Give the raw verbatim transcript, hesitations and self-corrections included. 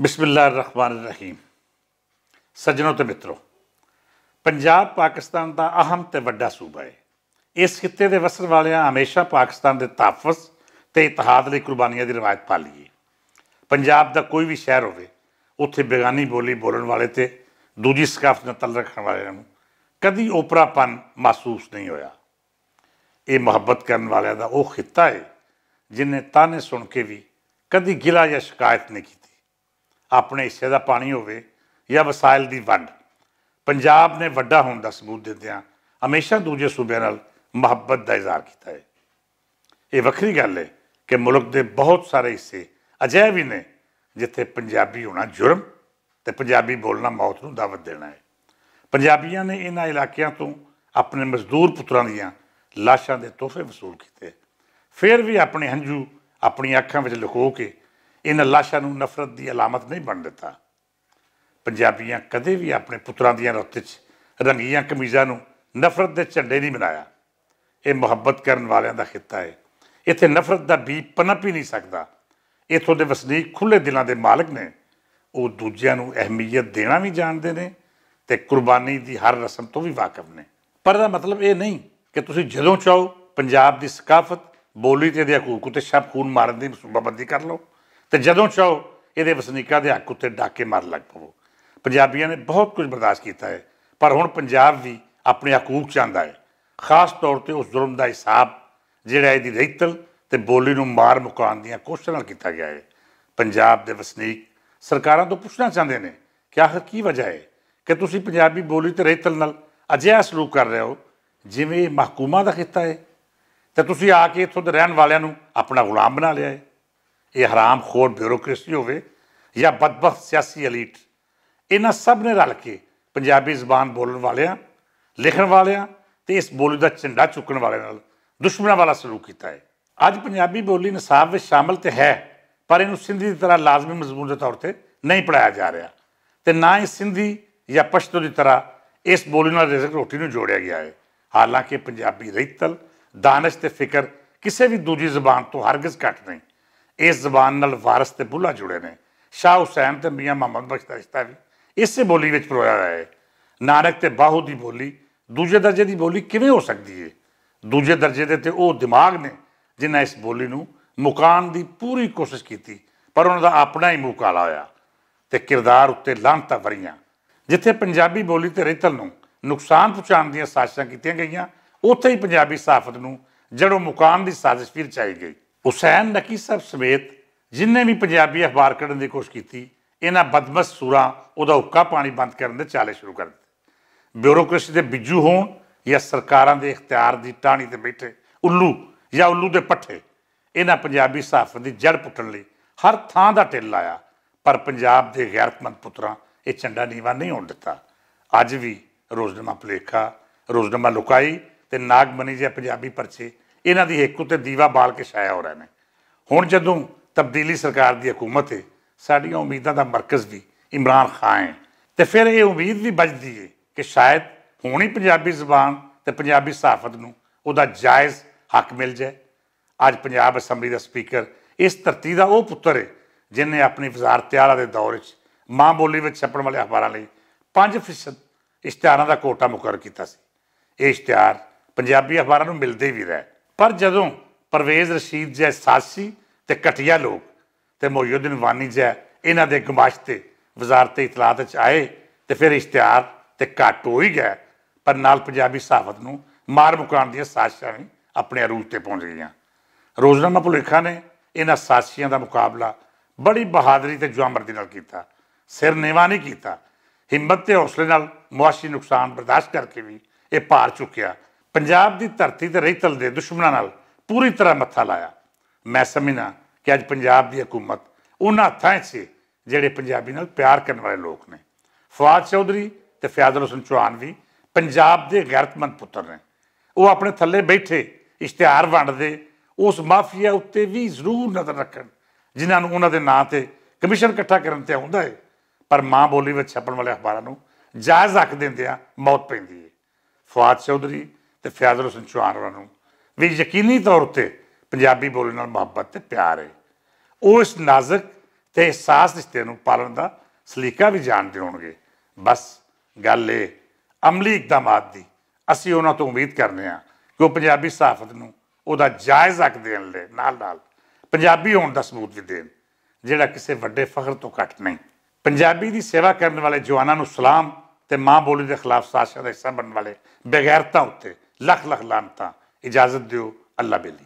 بسم اللہ الرحمن الرحیم۔ سجنوں تے متروں، پنجاب پاکستان دا اہم تے وڈا صوبہ ہے۔ اس خطے دے وسر والیاں ہمیشہ پاکستان دے تحفظ تے اتحاد لئی قربانیاں دی روایت پالی ہے۔ پنجاب دا کوئی وی شہر ہووے، اتھے بیگانی بولی بولن والے تے دوجی ثقافت نال تعلق رکھن والے نوں کدی اوپرا پن محسوس نہیں ہویا۔ ایہہ محبت کرن والیاں دا او خطہ ہے، جنہیں تانے سن کے وی کدی گلا یا شکایت نہیں کیتی۔ اپنے حصے دا پانی ہووے یا وسائل دی ونڈ، پنجاب نے وڈا ہون دا ثبوت دیندیاں ہمیشہ دوجے صوبیاں نال محبت دا اظہار کیتا ہے۔ ایہہ وکھری گل ہے کہ ملک دے بہت سارے حصے اجہے وی نے، جتھے پنجابی ہونا جرم تے پنجابی بولنا موت نوں دعوت دینا ہے۔ پنجابیاں نے انہاں علاقیاں توں اپنے مزدور پتراں دیاں لاشاں دے تحفے وصول کیتے، فیر وی اپنے ہنجو اپنی اکھاں وچ لکھو کے انہاں لاشاں نوں نفرت دی علامت نہیں بن دتا۔ پنجابیاں کدے وی اپنے پتراں دیاں رت وچ رنگیاں قمیضاں نوں نفرت دے جھنڈے نہیں بنایا۔ ایہہ محبت کرن والیاں دا خطہ ہے۔ اتھے نفرت دا بی پنپ ہی نہیں سکدا۔ اتھوں دے وسنیک کھلے دلاں دے مالک نے۔ او دوجیاں نوں اہمیت دینا وی جانتے نے تے قربانی دی ہر رسم توں وی واقف نے۔ پر دا مطلب ایہہ نہیں کہ تسی جدوں چاہو پنجاب دی ثقافت، بولی تے دے حقوق اتے شب خون مارن دی منصوبہ بندی کر لو، تے جدوں چاہو ایہدے وسنیکاں دے حق اتے ڈاکے مار لگ پو۔ پنجابیاں نے بہت کچھ برداشت کیتا ہے، پر ہن پنجاب وی اپنے حقوق چاہندا ہے، خاص طور تے اس ظلم دا حساب جہڑا ایہدی رہتل تے بولی نوں مار مکان دیاں کوششاں نال کیتا گیا ہے۔ پنجاب دے وسنیک سرکاراں توں پچھنا چاہندے نے کہ آخر کی وجہ ہے کہ تسی پنجابی بولی تے رہتل نال اجہا سلوک کر رہے ہو، جیویں محکومہ دا خطہ ہے، تے تسی آ کے اتھوں دے رہن والیاں نوں اپنا غلام بنا لیا ہے۔ ایہہ حرام خور بیوروکریسی ہووے یا بدبخت سیاسی الیٹ، انہاں سب نے رل کے پنجابی زبان بولن والیاں، لکھن والیاں تے اس بولی دا جھنڈا چکن والیاں نال دشمناں والا سلوک کیتا ہے۔ اج پنجابی بولی نصاب وچ شامل تے ہے، پر اینوں سندھی دی طرح لازمی مضمون دے طور تے نہیں پڑھایا جا رہیا، تے نہ ہی سندھی یا پشتو دی طرح اس بولی نال رزق روٹی نوں جوڑیا گیا ہے۔ حالانکہ پنجابی رہتل، دانش تے فکر کسے وی دوجی زبان توں ہرگز گھٹ نہیں۔ اس زبان نال وارث تے بھلا جڑے نے۔ شاہ حسین تے میاں محمد بخش دا رشتہ وی اسے بولی وچ پرویا ہویا ہے۔ نانک تے باہو دی بولی دوجے درجے دی بولی کیویں ہو سکدی ہے؟ دوجے درجے دے تے او دماغ نے جنہاں اس بولی نوں مکان دی پوری کوشش کیتی، پر انہاں دا اپنا ہی منہ کالا ہویا تے کردار اتے لانتا وریاں۔ جتھے پنجابی بولی تے رہتل نوں نقصان پہنچان دیاں سازشاں کیتیاں گئیاں، اتھے ہی پنجابی صحافت نوں جڑوں مکان دی سازش وی رچائی گئی۔ حسین نقی صاحب سمیت جنہیں وی پنجابی اخبار کڈن دی کوشش کیتی، انہاں بدمست سوراں اوہدا حقہ پانی بند کرن دے چالے شروع کر دتے۔ بیوروکریسی دے بجو ہون یا سرکاراں دے اختیار دی ٹانی تے بیٹھے الو یا الو دے پٹھے، انہاں پنجابی صحافت دی جڑ پٹن لئی ہر تھاں دا ٹل لایا، پر پنجاب دے غیرتمند پتراں ایہہ چنڈا نیوا نہیں ہون دتا۔ اج وی روزنما پلیکھا، روزنما لکائی تے ناگ منی جیہے پنجابی پرچے انہاں دی ہک اتے دیوا بال کے شایا ہو رہے نے۔ ہن جدوں تبدیلی سرکار دی حکومت ہے، ساڈیاں امیداں دا مرکز وی عمران خان ہے، تے فیر ایہہ امید وی بجدی ہے کہ شاید ہونی پنجابی زبان تے پنجابی صحافت نوں اوہدا جائز حق مل جائے۔ اج پنجاب اسمبلی دا سپیکر اس دھرتی دا او پتر ہے جنہیں اپنی وزارت اعلیٰ دے دور وچ ماں بولی وچ چھپن والے اخباراں لئی پنج فیصد اشتہاراں دا کوٹا مقرر کیتا سی۔ ایہہ اشتہار پنجابی اخباراں نوں ملدے وی رہے، پر جدوں پرویز رشید جیہے سازشی تے کٹیا لوگ تے محی الدین وانی جیہے انہاں دے گماشتے وزارت اطلاعات وچ آئے، تے فیر اشتہار تے گھٹ ہو ہی گئے، پر نال پنجابی صحافت نوں مار مکان دیاں سازشاں وی اپنے عروج تے پہنچ گئیاں۔ روزنامہ پولیکھا نے انہاں سازشیاں دا مقابلہ بڑی بہادری تے جوامردی نال کیتا، سر نیوا نہیں کیتا۔ ہمت تے حوصلے نال معاشی نقصان برداشت کر کے وی ایہہ پار چکیا۔ پنجاب دی دھرتی تے رہی تل دے دشمناں نال پوری طرح متھا لایا۔ میں سمجھنا کہ اج پنجاب دی حکومت انہاں ہتھاں وچ ہے جہڑے پنجابی نال پیار کرن والے لوگ نے۔ فواد چوہدری تے فیاض الحسن چوہان وی پنجاب دے غیرتمند پتر نے۔ او اپنے تھلے بیٹھے اشتہار ونڈ دے اس مافیا اتے وی ضرور نظر رکھن جنہاں نوں انہاں دے ناں تے کمیشن اکٹھا کرن تے آوندا ہے، پر ماں بولی وچ چھپن والے اخباراں نوں جائز حق دیندیاں موت پیندی ہے۔ فواد چوہدری تے فیاض الحسن چوہان انہاں نوں وی یقینی طور اتے پنجابی بولی نال محبت تے پیار ہے۔ او اس نازک تے احساس رشتے نوں پالن دا سلیقہ وی جان دے ہونگے۔ بس گل اے عملی اقدامات دی، اسی انہاں توں امید کرنے ہاں کہ او پنجابی صحافت نوں اوہدا جائز حق دین لے نال نال پنجابی ہون دا ثبوت وی دین، جیہڑا کسے وڈے فخر توں گھٹ نئیں۔ پنجابی دی سیوا کرن والے جواناں نوں سلام تے ماں بولی دے خلاف سازشاں دا حصہ بنن والے بغیرتاں اتے لکھ لکھ لعنتاں۔ اجازت دیو، اللہ بیلی۔